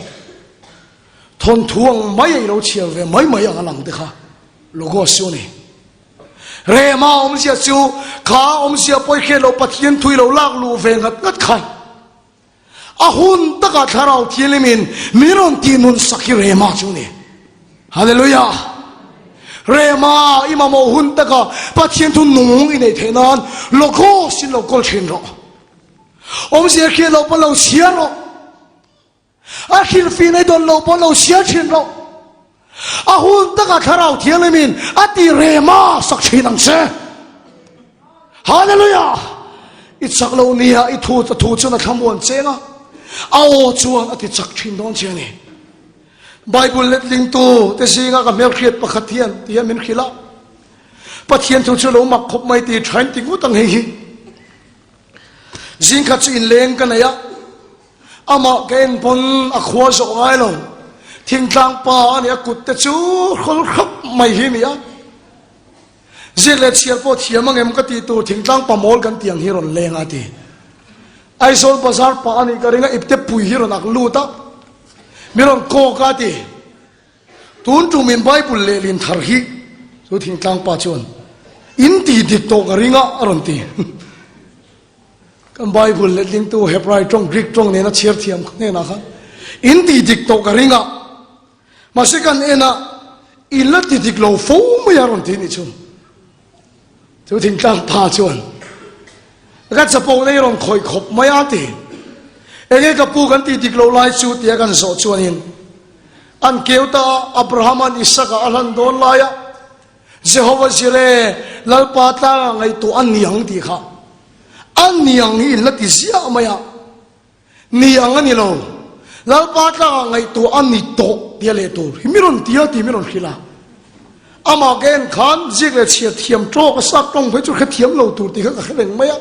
Thawnthu ang mai a i lo chhiar ve mai mai ang a lang te kha Logos chu a ni. Rema awmzia chu kha awmzia pawh i hriat loh Pathian thu i lo lak luh ve ngat ngat kha. A hun takah Thlarau Thianghlimin min rawn tih nun sak hi Rema chu a ni. Hallelujah! Rema, i mamawh hun takah Pathian thu nung i neih theih nan Logos in lo kawl thin rawh. Awmzia hriat loh pawn lo chhiar rawh. A hrilhfihna i dawn loh pawh lo sial thin rawh. A hun takah Thlarau Thianghlimin a ti rema sak thin ang che. Hallelujah! I chak lo nia i thu a thu chuan a thlamuan cheng a, a aw chuan a ti chak thin dawn che a ni. Bible letlingtu te zinga ka hmelhriat pakhat hian ti hian min hrilh a, Pathian thu chu lo mak khawp mai ti thain ti ngawt ang hei hi. Zingkhat chu inleng ka nei a, Amah ka en pawn a khua zawh ngai lo. Thingtlang pa a nih a kut te chu hrawl hrap mai hi a ni a. Ziak leh chhiar pawh thiam ang em ka tih tur thingtlang pa mawl kan tih ang hi rawn leng a ti. Aizawl bazar pa a nih ka ring a ipte pui hi rawn ak lut a, mi rawn kawk a ti. Tun tumin Bible lehlin thar hi chu thingtlang pa chuan in ti dik tawh ka ring a a rawn ti. Kan Bible letlingtu Hebrai tawng, Greek tawng nena chhiar thiam hnenah khan in ti dik tawh ka ring a, mahse kan en a, in la ti dik lo fo mai a rawn ti nih chu. Chu thingtlang pa chuan ka chapo na i rawn khawih khawp mai a ti. Enge ka pu kan ti dik lo lai chu tia kan zawh chuanin an keu ta a, Abrahama'n Isaka a hlan dawn laia Jehova Jireh, Lalpa tlangah ngaihtuah a niang tih kha a niang hi in la ti ziah mai a, niang a ni lo, Lalpa tlangah ngaihtuah a ni tawh tia leh tur hi mi rawn ti a tih mi rawn hrilh a. Amah ka en khan zik leh chhiar thiam tawk a sap tawng phei chu hrethiam lo tur tih kha ka hre reng mai a,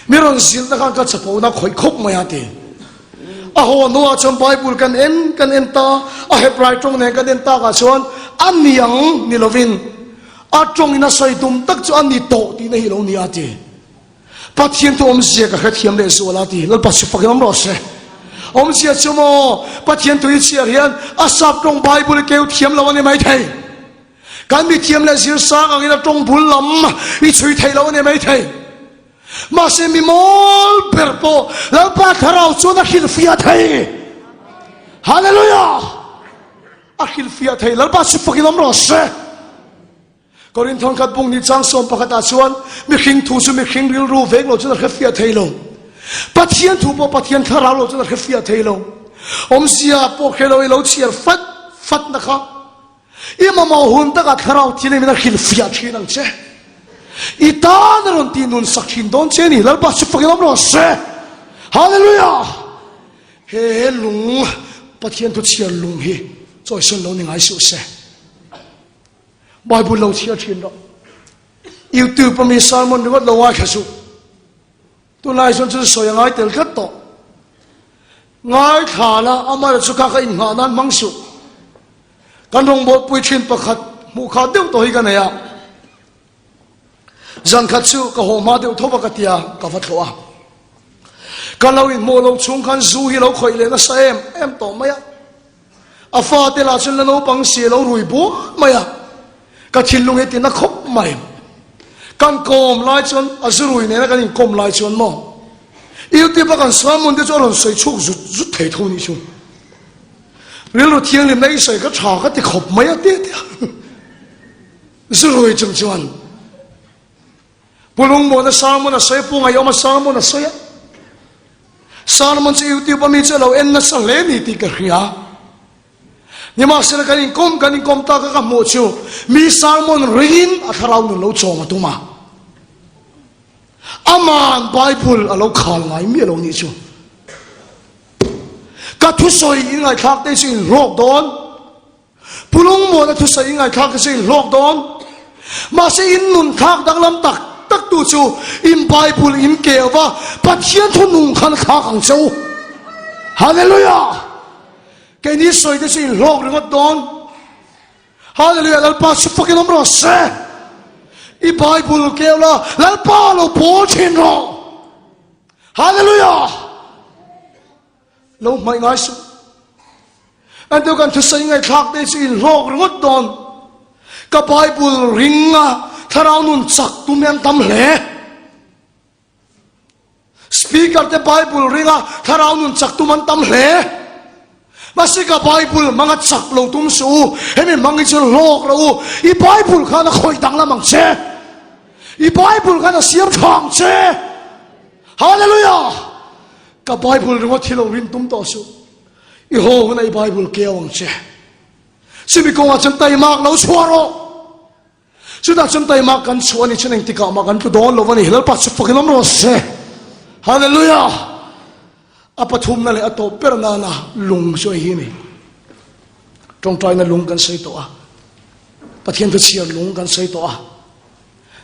mi rawn zilhna khan ka chapona khawih khawp mai a ti. A haw hnuah chuan Bible kan en kan en ta, a Hebrai tawng nen kan en takah chuan a niang ni lovin a tawngin a sawi tum tak chu a ni tawh tihna hi lo ni a ti. Pathian thu awmzia ka hrethiam leh zual a ti. Lalpa chu fakin awm rawh se. Awmzia chu maw Pathian thu i chhiar hian a sap tawng Bible i keu thiam lo a ni maithei. Kan mithiam leh zir sang angin a tawng bul lam i chhui thei lo a ni maithei. Mahse mi mawl ber pawh Lalpa Thlarau chuan a hrilhfiah thei. Hallelujah! A hrilhfiah thei. Lalpa chu fakin awm rawh se. Korinthon khat bung ni chang sawm pakhatah chuan mihring thu chu mihring rilru vek lo chuan a hrefiah thei lo. Pathian thu pawh Pathian Thlarau lo chuan a hrefiah thei lo. Awmzia pawh hre lo i lo chhiar fat fat na kha. I mamawh hun takah thlarau thil in a hrilhfiah thin ang che. I tan a rawn tih nun sak thin dawn che ni. Lalpa chu fakin awm rawh se. Hallelujah! He lung Pathian thu chhiar lung hi chawisawn lo ni ngai suh se. Bible lo chhiar thin rawh. YouTube a mi sermon ringawt lo ngaithla suh. Tunlai chuan chu sawi a ngai tel tlat tawh. Ngaithla la, amaherawh chu kha ka inghah nan hmang suh. Kan rawngbawlpui thin pakhat hmuh kha deuh tawh hi ka nei a. Zan khat chu ka haw hma deuh tho va ka tia ka va thlawh a. Ka lo inhmuh loh chhung khan zu hi lo khawih leh nasa em em tawh mai a. A fate lah chuan la naupang si a lo rui buai mai a, ka thinlung hi tina khawp mai. Kan kawm lai chuan a zu rui nena kan inkawm lai chuan maw YouTube a kan sermon te chu a rawn sawi chhuk zut zut thei tho nih chu. Rilru thianghlimna i sawi kha tha ka ti khawp mai a tia tia. Zu rui chung chuan Pu Lungmuana sermon a sawi a, Pu Ngaihawma sermon a sawi a. Sermon chu YouTube a mi chu a lo en nasa hle ni tih ka hria. Nimahsela kan inkawm kan inkawm tak a ka hmuh chu mi sermon ringin a thlarau nun lo chawm a tum a. Aman Bible a lo khal ngai miah lo nih chu. Ka thusawi in ngaihthlak te chu in hlawk dawn. Pu Lungmuana thusawi i ngaithlak hi chu in hlawk dawn. Mahse in nun thlak danglam tak tak tu chu in Bible in keu va Pathian thu nung khan a thlak ang che u. Hallelujah! Keini sawi te chu in hlawk ringawt dawn. Hallelujah! Lalpa chu fakin awm rawh se. I Bible keu la Lalpa lo pawl thin rawh. Hallelujah! Lo hmaih ngai suh. An kan thusawi ngaihthlak te chu in hlawk ringawt dawn. Ka Bible ring a thlarau nun chak tum hi an tam hle. Speaker te Bible ring a thlarau nun chak tum an tam hle. Mahse ka Bible hmang a chak lo tum suh u. Hemi hmang hi chu hlawk lo u. I Bible khan a khawih danglam ang che. I Bible khan a siam tha ang che. Hallelujah! Ka Bible ringawt hi lo rin tum tawh suh. I haw hunah i Bible keu ang che. Chumi kawngah chuan taimak lo chhuah rawh. Chutah chuan taimak kan chhuah a nih chuan engtikah mah kan tlu dawn lo a ni. Lalpa chu fakin awm rawh se. Hallelujah! A pathumna leh a tawp ber nana lung chu hei hi a ni. Tawngtaina lung kan sawi tawh a. Pathian thu chhiar lung kan sawi tawh a.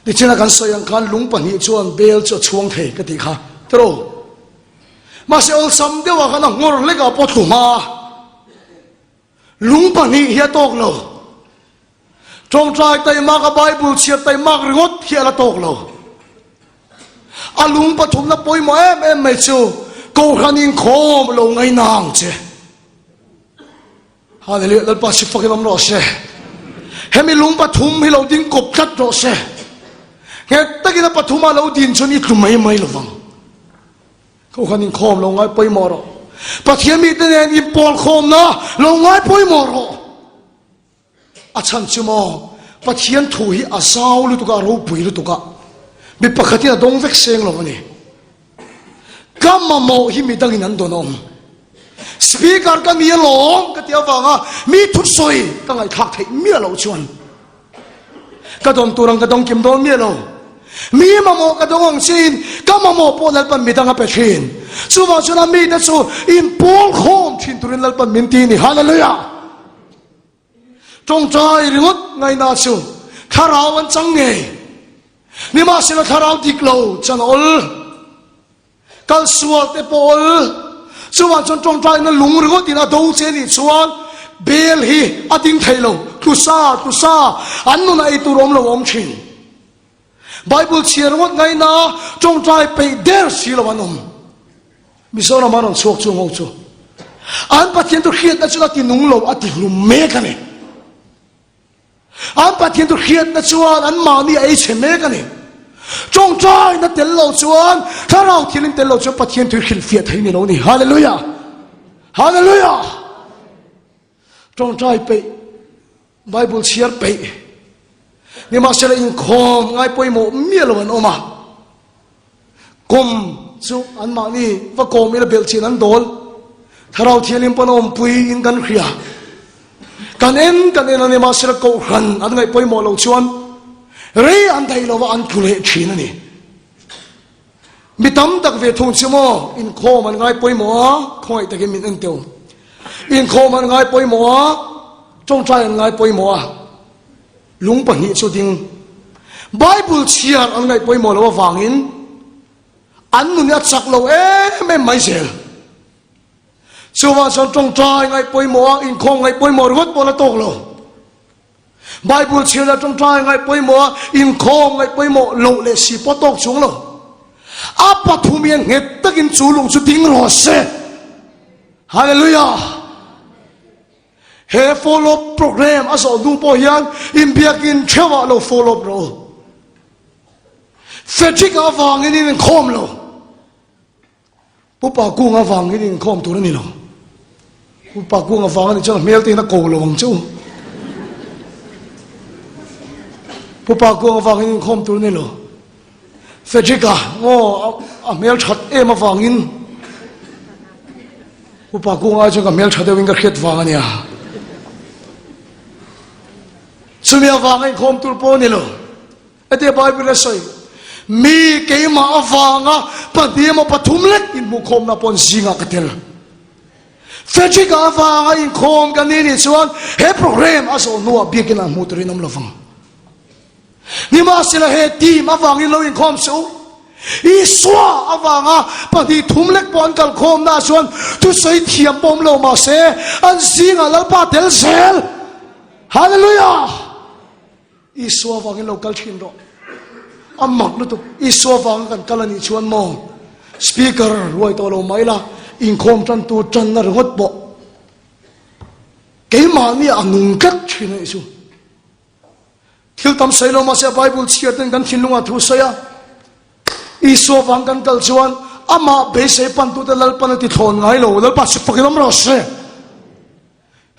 Tichina kan sawi ang khan lung pahnih chuan bel chu a chhuang thei ka tih kha. Tiraw? Mahse awlsam deuhah khan a nghawr hlekah pawh tlu hma. Lung pahnih hi a tawk lo. Tawngtai taimak a Bible chhiar taimak ringawt hi a la tawk lo. A lung pathumna pawimawh em em mai chu Kohhran inkhawm lo ngaina ang che. Hallelujah, Lalpa si fakin awm rawh se. Hemi lung pathum hi lo ding kawp tlat rawh se. Nghet takin a pathuma lo din chuan i tlu mai mai lovang. Kohhran inkhawm lo ngai pawimawh rawh. Pathian mite nen inpawl khawmna lo ngai pawimawh rawh. A chhan chu maw, Pathian thu hi a zau lutuk a, a ropui lutuk a, mi pakhatin a dawng vek seng lo a ni. Ka mamawh hi midangin an dawn awm. Speaker ka mi alawm ka ti avanga mi thusawi ka ngaihthlak theih miah loh chuan ka dawn tur ang ka dawng kim dawn miah lo. Mi mamawh ka dawng ang chiin ka mamawh pawh Lalpan midang a pe thin. Chuvang chuan a mite chu inpawl khawm thin turin Lalpan min ti a ni. Hallelujah! Tawngtai ringawt ngaihna chu thlarau an chang ngei. Nimahsela thlarau dik lo chan awl, kal sual te pawh awl. Chuvang chuan tawngtaina lung ringawt in a do che nih chuan bel hi a ding thei lo, tlu sa tlu sa an nunah ei tur awm lo awm thin. Bible chhiar ringawt ngaihna tawngtai peih der si lo an awm. Mizoram a rawn chhuak chu ngo chu an Pathian chu hriatna chuan a ti nung lo a ti hlum mek a ni. An Pathian chu hriatna chuan an mahni a ei chhe mek a ni. Tawngtaina tel lo chuan thlarau thianghlim tel lo chuan Pathian thu hrilhfiah thei ni lo ni. Hallelujah! Hallelujah! Tawngtai peih Bible chhiar peih nimahsela inkhawm ngai pawimawh miah lo an awm a. Kawm chu anmahni va kawm ila belh chin an dawl. Thlarau Thianghlim pawn a awmpui in kan hria. Kan en kan en a nimahsela kohhran an ngaih pawimawh loh chuan rei an daih lova an tlu leh thin a ni. Mi tam tak ve thung chu maw inkhawm an ngai pawimawh a, khawngaih takin min en teu. Inkhawm an ngai pawimawh a, tawngtai an ngai pawimawh a, lung pahnih chu ding. Bible chhiar an ngaih pawimawh loh avangin an nun hi a chak lo em em mai zel. Chuvang chuan tawngtai ngaih pawimawh a, inkhawm ngaih pawimawh ringawt pawh la tawk lo. Bible chhiar leh tawngtai ngaih pawimawh a, inkhawm ngaih pawimawh loh leh si pawh tawk chung lo. A pathum hian nghet takin chu lung chu ding rawh se. Hallelujah! He follow up program a zawh hnu pawh hian inbiakin theuhah lo follow up rawh u. Frederick avangin in inkhawm lo. Pu Pakung avangin inkhawm tur a ni lo. Pu Pakung avang a nih chuan a hmel te in a ko lo ang che u. Pu Pakung avangin inkhawm tur a ni lo. Frederick-a aw a hmel that em avangin Pu Pakung ai chuan ka hmel tha deuhin ka hriat vang a nia. Chumi avanga inkhawm tur pawh a ni lo. Hetia Bible a sawi, Mi keimah avanga pahnih emaw pathum lek inhmuhkhawmna pawh an zingah ka tel. Frederick-a avanga inkhawm kan nih nih chuan he program a zawh hnuah biakin ah hmuh turin awm lovang. Nimahsela he team avangin lo inkhawm suh u. Isua avanga pahnih thum lek pawh an kalkhawmnaah chuan thusawi thiam pawh awm lo mahse an zingah Lalpa tel zel. Hallelujah! Isua vangin lo kal thin rawh. A mak lutuk. Isua vanga kan kal a nih chuan maw Speaker ruai tawh lo mai la, inkhawm tantu tanna ringawt pawh keimahni a nung tlat thin a nih chu. Thil tam sawi lo mahse Bible chhiar ten kan thinlungah thu sawi a. Isua vang kan kal chuan amah beisei pantute Lalpan a ti thlawn ngai lo. Lalpa chu fakin awm rawh se.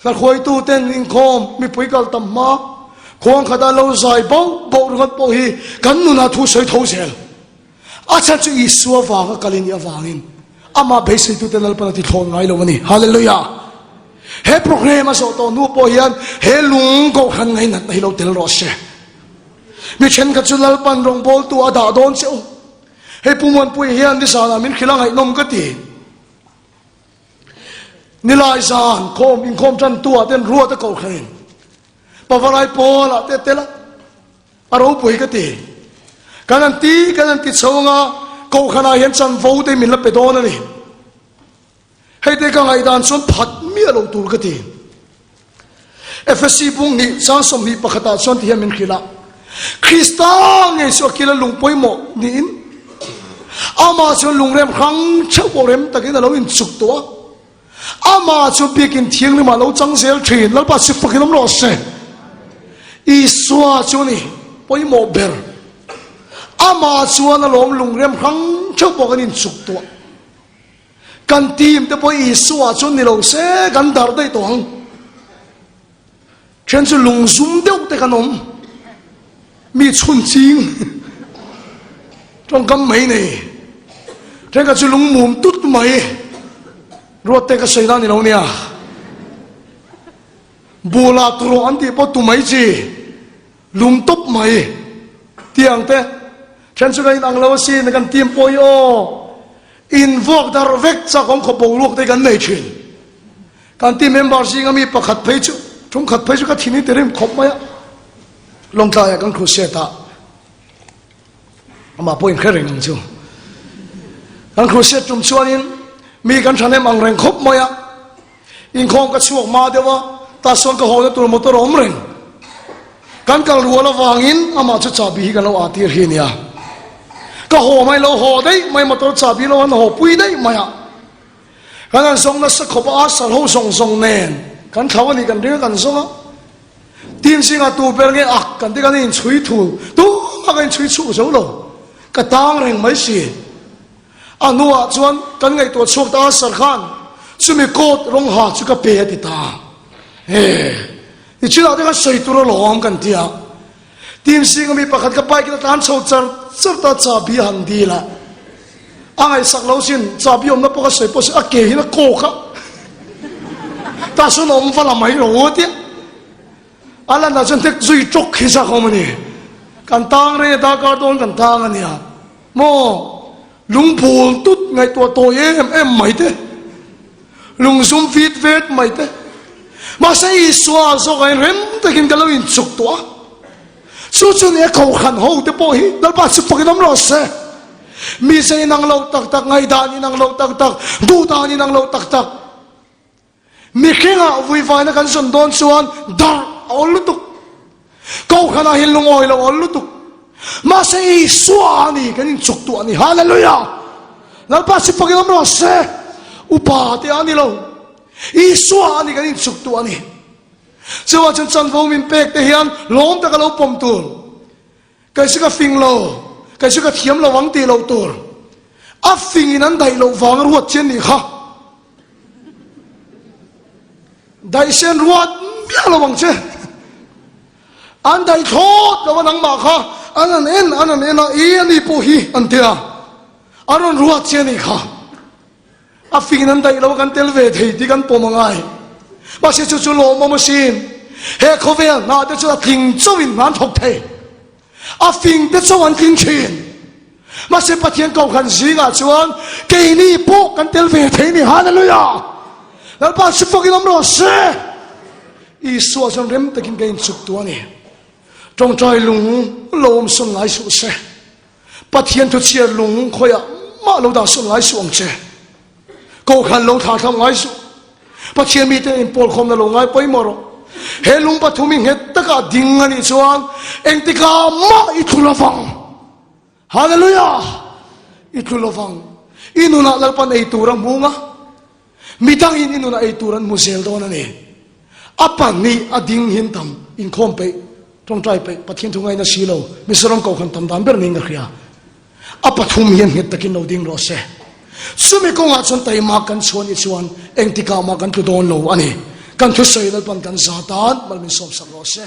Hlakhuaitu ten inkhawm mipui kal tam hma khuang khata lo zai bauh bauh ringawt pawh hi kan nunah thu sawi tho zel. A chhan chu Isua vanga kal i nih avangin amah beiseitute Lalpan a ti thlawn ngai lo a ni. Hallelujah! He programme a zawh tawh hnu pawh hian he lung kohhran ngainatna hi lo tel rawh se. Mi thenkhat chu Lalpan rawngbawltu a dah dawn che u. Hei Pu Muanpuia hian nizanah min hrilh a ngaihnawm ka ti. Nilai zan khawm inkhawm tantu ah ten ruat a kohhran in Pavalai pawl ah te tel a a ropui ka ti. Kan han ti kan han ti chho anga kohhran ah hian chanvo te min la pe dawn a ni. Hei te ka ngaihdan chuan phat miah lo tur ka ti. Efesi bung hnih chang 21 ah chuan ti hian min hrilh a, Krista ngei chu a kila lung pawimawh niin amah chuan lungrem hrang theuh pawh rem takin a lo inchuk tawh a, amah chu biakin thianghlimah a lo chang zel thin. Lalpa chu fakin awm rawh se. Isua chu a ni pawimawh ber. Amah chuan alawm lungrem hrang theuh pawh kan inchuk tawh. Kan team te pawh Isua chu ni lo se kan darh daih tawh ang. Then chu lungzum deuh te kan awm. Mi chhun ching tawngkam mai nei. Thenkhat chu lungmum tut mai. Ruat te ka sawi na ni lo nia. Bula turo an tih pawh tu mai chi. Lung tawp mai. Tiang te. Then chu kan inang lo asin kan team pawh hi aw. In vuak darh vek chak awm khawp boruak te kan nei thin. Kan team member zinga mi pakhat phei chu, thumkhat phei chu ka thin hi ti rim khawp mai a. Lawngtlaiah kan crusade a, amah pawh inhre reng ang chu. Kan crusade tum chuanin mi kan thahnem ang reng khawp mai a. Inkhawm ka chhuak hma deuh a, tah sawn ka hawna tur motor a awm reng. Kan kal rual avangin amah chu chahbi hi kan lo ah tir hi a nia. Ka haw mai lo haw daih mai motor chahbi lo an haw pui daih mai a. Kan han zawng nasa khawp a, a sal ho zawng zawng nen kan thlau a nih kan ring a kan zawng a. Team zingah tu ber nge ak kan ti kan inchhui thul tumah ka inchhui chhuak zo lo. Ka tang reng mai si. A hnuah chuan kan ngaihtuah chhuak ta a, Sir khan chumi coat rawng ha chu ka pe a ti ta. He, nichinah te khan sawi tur alawm kan ti a. Team zinga mi pakhat ka bike in a tlan chho char char ta, chahbi a han dil a. A ngaihsak lo sin, chahbi awmna pawh ka sawi pawh a ke hian a kawk a. Tah sawn a awm va la mai lo a ti a. A lanah chuan tek zui tawk hi chak awm a ni. Kan tang rei a, darkar dawn kan tang a nia. Maw? Lungphul tut ngaihtuah tawi em em mai te, lungzum vit vet mai te, mahse Isua zawk ain rem takin ka lo inchuk tawh a. Chu chu nia kohhran ho te pawh hi Lalpa chu fakin awm rawh se. Mize inang lo tak tak, ngaihdan inang lo tak tak, duhdan inang lo tak tak. Mihringah vuivaina kan zawn dawn chuan darh a awl lutuk. Kohhranah hian lungawi lo a awl lutuk. Mahse Isua a ni kan inchuk tuah a ni. Hallelujah! Lalpa si fakin awm rawh se. Upa te a ni lo. Isua a ni kan inchuk tuah a ni. Chuvang chuan chanvo min pek te hian lawm taka lo pawm tur. Kei chu ka fing lo, kei chu ka thiam lo ang tih loh tur. A fingin an daih loh vang a ruat chian nih kha. Daih sen ruat miah lo ang che. An daih thlawt lo a nangmah kha an han en an han en a, i ani pawh hi an tia. A rawn ruat chian nih kha. A fingin an daih lo a kan tel ve thei tih kan pawm a ngai. Mahse chu chu lawmawm asin. He khawvel hna te chu a tling chauhin hna an thawk thei. A fing te chauh an tling thin. Mahse Pathian kohhran zingah chuan keini pawh kan tel ve thei ni. Hallelujah! Lalpa chu fakin awm rawh se. Isua chuan rem takin ka inchuk tu a ni. Tawngtai lung lo awm sawn ngai suh se. Pathian thu chhiar lung khawiah mah lo dah sawn ngai suh ang che. Kohhran lo thlah thlam ngai suh. Pathian mite inpawlkhawmna lo ngai pawimawh rawh. He lung pathum i nghet takah ding a nih chuan engtikah mah i tlu lovang. Hallelujah! I tlu lovang. I nunah Lalpan ei tur a hmung a, midangin i nunah ei tur an hmu zel dawn a ni. A pahnih a ding hin tam inkhawm peih, tawngtai peih, Pathian thu ngaina si lo, Mizoram kohhran tam dan ber niin ka hria. A pathum hian nghet takin lo ding rawh se. Chumi kawngah chuan taima kan chhuan i chuan engtikah mah kan tlu dawn lo a ni. Kan thusawi Lalpan kan za tan mal min sawmsak rawh se.